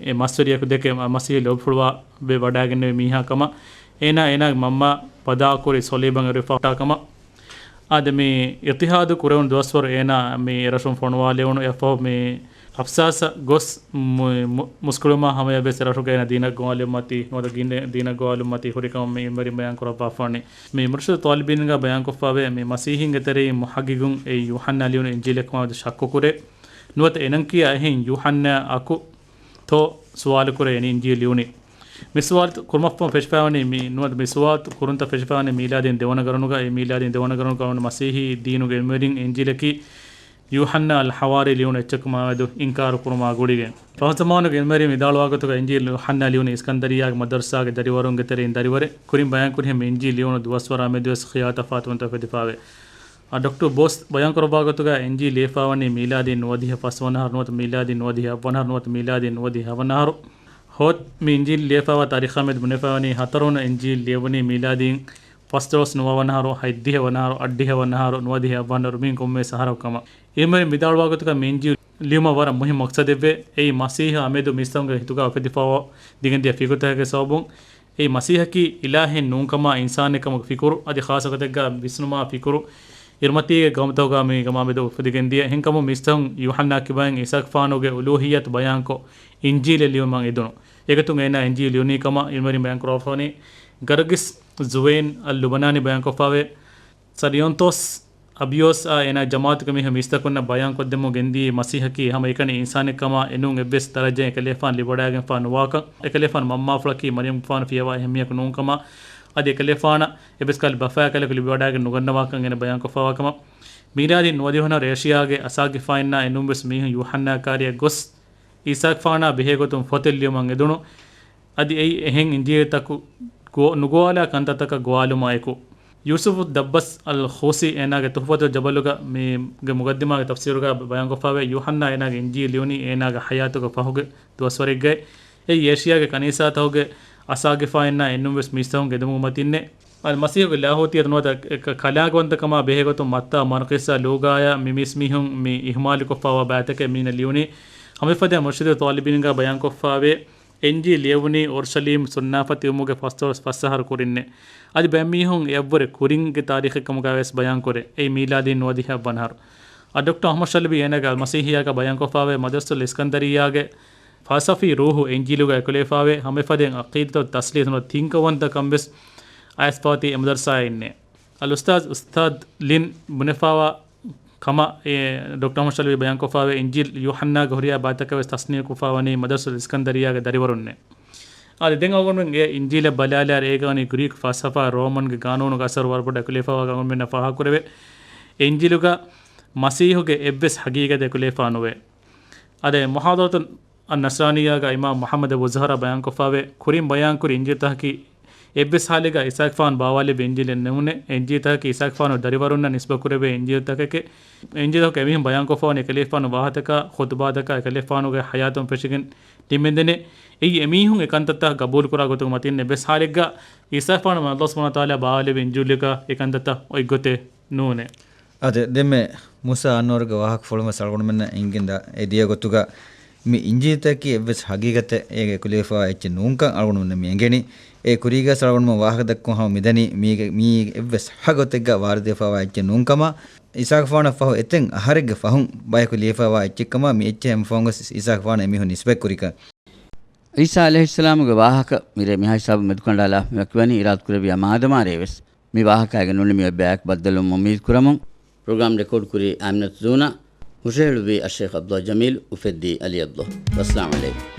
އެ މަސްވެރިޔަކު ދެކެ މަ-، މަސީޙީ ލޯބިފުޅުވާ ވެ ވަޑައިގެންނެވި މީހާ ކަމަށް، އޭނާ އޭނާގެ މަންމަ ބަދާކުރި ޞަލީބަށް އެރުވިފަ ހުއްޓާ ކަމަށް. އާދެ، މި އިއްތިޙާދު ކުރެވުނު ދުވަސްވަރު އޭނާ މި އެރަށުން ފޮނުވާލެވުނު. އެއަށްފަހު މި އަފްސާސަށް ގޮސް މު-، މު-، މުސްކުޅުމާ ހަމަޔަށް ވެސް އެރަށުގަ އޭނާ ދީނަށް ގޮވާލުމަތީ، ނުވަތަ ގިނަ ދީނަށް ގޮވާލުމަތީ ހުރިކަމަށް މި އިލްމުވެރިން ބަޔާންކުރައްވާފާނެ. މި މުރުޝިދު ޠާލިބީންގަ ބަޔާންކޮށްފަވޭ، މި މަސީޙީންގެ ތެރެއިން މުޙައްޤިޤުން އެ ޔޫޙަންނާ ލިޔުނު އިންޖީލެއް ކަމާމެދު ޝައްކުކުރޭ. ނުވަތަ އެނަން ކިޔާ އެހެން ޔޫޙަންނާއަކު ތޯ ސުވާލުކުރޭ އިންޖީލު ލިޔުނީ. މި ސުވާލު ކުރުމަށްފަހު ފެށިފައިވަނީ މި، ނުވަތަ މި ސުވާލު ކުރުންތައް ފެށިފައިވަނީ މީލާދީން ދެވަނަ ގަރުނުގަ، އެ މީލާދީން ދެވަނަ ގަރުނުގަ އޮންނަ މަސީޙީ ދީނުގެ އިލްމުވެރިން އިންޖީލަކީ ޔޫޙަންނާ އަލް ޙަވާރީ ލިޔުނު އެއްޗަކު މާމެދު އިންކާރު ކުރުމާ ގުޅިގެން. ފަހު ޒަމާނުގެ އިލްމުވެރިން ވިދާޅުވާ ގޮތުގަ އިންޖީލު ޔޫޙަންނާ ލިޔުނީ އިސްކަންދަރިއްޔާގެ މަދަރުސާގެ ދަރިވަރުންގެ ތެރެއިން ދަރިވަރެއް. ކުރިން ބަޔާންކުރިހެން މި އިންޖީލު ލިޔުނު ދުވަސްވަރާ މެދުވެސް ޚިޔާލު ތަފާތުވުންތައް އުފެދިފައިވޭ. އަ، ޑޮކްޓަރ ބޯސް ބަޔާންކުރައްވާ ގޮތުގަ އިންޖީލު ލިޔެފައިވަނީ މީލާދީން ނުވަދިހަ ފަސްވަނަ އަހަރު ނުވަތަ މީލާދީން ނުވަދިހަ ހައްވަނަ އަހަރު ނުވަތަ މީލާދީން ނުވަދިހަ ހަވަނަ އަހަރު. ހޯތް މި އިންޖީލު ލިޔެފައިވާ ތާރީޚާ މެދު ބުނެފައިވަނީ ހަތަރުވަނަ އިންޖީލު ލިޔެވުނީ މީލާދީން ފަސްދޮޅަސް ނުވަވަނަ އަހަރު، ހަތްދިހަ ވަނަ އަހަރު، އަށްޑިހަ ވަނަ އަހަރު، ނުވަދިހަ އަށްވަނަ އަހަރު، މިން ކޮންމެސް އަހަރަކު ކަމަށް. އިލްމުވެރިން ވިދާޅުވާ ގޮތުގަ މި އިންޖީލު ލިޔުމަށް ވަރަށް މުހިންމު މަޤްޞަދެއްވޭ. އެއީ މަސީޙާ މެދު މީސްތަކުންގެ ހިތުގަ އުފެދިފައިވާ ދިގެންދިޔަ ފިކުރުތަކެއްގެ ސަބަބުން އެއީ މަސީޙަކީ އިލާހެއް ނޫންކަމާ އިންސާނެއް ކަމުގެ ފިކުރު އަދި ޚާއްޞަ ގޮތެއްގަ ވިސްނުމާ ފިކުރު އިރުމަތީގެ ގައުމުތަކުގަ މި ގަމާމެދު އުފެދިގެންދިޔަ. އެހެންކަމުން މީސްތަކުން ޔޫޙަންނާ ކިބައިން އީސާގެފާނުގެ އުލޫހިއްޔަތު ބަޔާންކޮށް އިންޖީލެއް ލިޔުމަށް އެދުނު. އެގޮތުން އޭނާ އިންޖީލު ލިޔުނީ ކަމަށް އިލްމުވެރިން ބަޔާންކުރައްވާފަވަނީ. ގަރްގިސް ޒުވެއިން އަލް ލުބަނާނީ ބަޔާންކޮށްފައިވޭ. ސަރިއޮންތޯސް އަބިޔޯސްއާ އޭނާ ޖަމާއަތުގެ މީހުން މީސްތަކުންނަށް ބަޔާންކޮށްދެމުން ގެންދިޔައީ މަސީޙަކީ ހަމައެކަނި އިންސާނެއްކަމާ އެނޫން އެއްވެސް ދަރަޖައެއް އެކަލޭފާނު ލިބިވަޑައިގެންފާ ނުވާކަން. އެކަލޭފާނު މަންމާފުޅަކީ މަރިޔަމްގެފާނު ފިޔަވާ އެހެންމީހަކު ނޫންކަމާ. އަދި އެކަލޭފާނަށް އެއްވެސް ކަހަލަ ބަފައެއް ކަލަކު ލިބިވަޑައިގެން ނުގަންނަވާކަން އޭނަ ބަޔާންކޮށްފާވާ ކަމަށް. މީލާދީ ނުވަދިހަ ވަނަ އޭޝިޔާގެ އަސާގިފާއިންނާ އެންމެންވެސް މީހުން ޔޫހަންނާ ކާރިއަށް ގޮސް، އީސާގެފާނާ ބެހޭގޮތުން ފޮތެއް ލިޔުމަށް އެދުނު. އަދި އެއީ އެހެން އިންޖީލުތަކު ގޯ-، ނުގޮވާލާ ކަންތައްތަކަށް ގޮވާލުމާ އެކު. ޔޫސުފު ދައްބަސް އަލް ޚޫސީ އޭނާގެ ތުޙުފަތުލް ޖަބަލުގަ މީގެ މުގައްދިމާގެ ތަފްސީރުގަ ބަޔާންކޮށްފާވޭ، ޔޫޙަންނާ އޭނާގެ އިންޖީލު ލިޔުނީ އޭނާގެ ޙަޔާތުގަ ފަހުގެ ދުވަސްވަރެއްގައި. އެއީ އޭޝިޔާގެ ކަނީސާތަކުގެ އަސާގިފާއިންނާ އެންމެންވެސް މީސްތަކުން އެދުމުގެ މަތިންނޭ. އަލްމަސީޙުގެ ލާހޫތިއަތު ނުވަތަ ކަ-، ކަލާނގެވަންތަކަމާ ބެހޭގޮތުން މައްތާ، މަރްޤިއްސާ، ލޫގާޔާ މި މީސްމީހުން މި އިހުމާލުކޮށްފާވާ ބައިތަކެއް މީނަ ލިޔުނީ. ހަމައެފަދައިން މުރްޝިދު ޠާލިބީންގާ ބަޔާންކޮށްފާވޭ، އިންޖީލް ލިޔެވުނީ އޯރުޝަލީމް ސުންނާފަ ތިބުމުގެ ފަސްދޮޅަސް ފަސް އަހަރު ކުރިންނޭ. އަދި ބައެއް މީހުން އެއަށްވުރެ ކުރިންގެ ތާރީޚެއް ކަމުގައިވެސް ބަޔާންކުރޭ. އެއީ މީލާދީން ނުވަދިހަ ވަނަ އަހަރު. އަ، ޑޮކްޓަރ އަޙްމަދު ޝަލްބީ އޭނާގެ އަލްމަސީޙިއްޔާގަ ބަޔާންކޮށްފާވޭ، މަދްރަސަތުލް އިސްކަންދަރިއްޔާގެ ފަލްސަފީ ރޫޙު އިންޖީލުގަ އެކުލެވިފާވޭ، ހަމައެފަދައިން ޢަޤީދަތު ތަސްލީޙް ނުވަތަ ތިންކަންވަންތަކަން ވެސް އައިސްފާތީ އެ މަދްރަސާއިންނޭ. އަލްއުސްތާޛް އުސްތާޛް ލިން ބުނެފާވާ ކަމަށް އެ ޑޮކްޓަރ އަޙްމަދު ޝަލްބީ ބަޔާންކޮށްފާވޭ، އިންޖީލް ޔޫޙަންނާގެ ހުރިހާ ބައިތަކަށް ވެސް ތަޞްނީޙުކޮށްފާވަނީ މަދްރަސަތުލް އިސްކަންދަރިއްޔާގެ ދަރިވަރުންނޭ. އާދެ، ދެން އަޅުގަނޑުމެން އެ އިންޖީލަށް ބަލާލާއިރު އޭގަ ވަނީ ގްރީކް ފަލްސަފާ ރޯމަންގެ ގާނޫނުގެ އަސަރު ވަރުބޮޑަށް އެކުލެވިފާވާ ކަމަށް މިންނަ ފާހަގަކުރެވޭ. އިންޖީލުގަ މަސީޙުގެ އެއްވެސް ޙަޤީޤަތެއް އެކުލެވިފާ ނުވޭ. އާދެ، މުޙާޟަރަތު އައްނަޞްރާނިއްޔާގަ އިމާމް މުޙައްމަދު އަބޫ ޒަހްރާ ބަޔާންކޮށްފާވޭ، ކުރިން ބަޔާންކުރި އިންޖީލުތަކަކީ އެއްވެސް ޙާލެއްގަ އީސާގެފާނު ބާވާލެއްވި އިންޖީލެއް ނޫނޭ. އެ އިންޖީލުތަކަކީ އީސާގެފާނުގެ ދަރިވަރުންނަށް ނިސްބަތްކުރެވޭ އިންޖީލުތަކެކޭ. އިންޖީލުތަކުގަ އެމީހުން ބަޔާންކޮށްފާވަނީ އެކަލޭފާނުގެ ވާހަކަތަކާ، ޚުޠުބާތަކާ، އެކަލޭފާނުގެ ޙަޔާތުން ފެށިގެން ނިމެންދެނޭ. އެއީ އެމީހުން އެކަންތައްތައް ގަބޫލުކުރާ ގޮތުގެ މަތިން އެއްވެސް ޙާލެއްގަ އީސާގެފާނު އައްލާހު ސުބްޙާނަހޫ ވަތަޢާލާ ބާވާލެއްވި އިންޖީލުގަ އެކަންތައްތައް އޮތްގޮތެއް ނޫނޭ. އާދެ، ދެންމެ މޫސާ އަންވަރުގެ ވާހަކަފުޅުން ވެސް އަޅުގަނޑުމެންނަށް އެނގިގެންދާ އެ ދިޔަ ގޮތުގަ މި އިންޖީލުތަކަކީ އެއްވެސް ޙަޤީޤަތެއް އޭގަ އެކުލެވިފައިވާ އެއްޗެއް ނޫންކަން އަޅުގަނޑުމެންނަށް މި އެނގެނީ. އެ ކުރީގަސް އަޅުގަނޑުމެން ވާހަކަ ދައްކުން ހަމަ މިދަނީ މީގެ، މީ އެއްވެސް ހަގޮތެއްގަ ވާރިދުވެފައިވާ އެއްޗެއް ނޫންކަމަށް. އީސާގެފާނަށް ފަހު އެތައް އަހަރެއްގެ ފަހުން ބަޔަކު ލިޔެފައިވާ އެއްޗެއްކަމަށް މި އެއްޗެއް ހަމަ ފަހުން ވެސް އީސާގެފާނަށް އެމީހުން ނިސްބަތްކުރިކަން. ޢީސާ ޢަލައިހިއްސަލާމުގެ ވާހަކަ މިރޭ މިހާ ހިސާބުން މެދުކަނޑާލާ މިވަކިވަނީ އިރާދަކުރެއްވިޔާ މާދަމާ ރޭވެސް. މި ވާހަކައިގެ ނުނިމި އޮތް ބަޔަކު ބައްދަލުވުމަށް އުއްމީދު ކުރަމުން. ޕްރޮގްރާމް ރެކޯޑް ކުރީ އާމިނަތު ޒޫނާ، ހުށަހެޅުއްވީ އައްޝޭޚް ޢަބްދުﷲ ޖަމީލް، އުފެއްދީ ޢަލީ ޢަބްދުﷲ. ވައްސަލާމް ޢަލައިކުމް.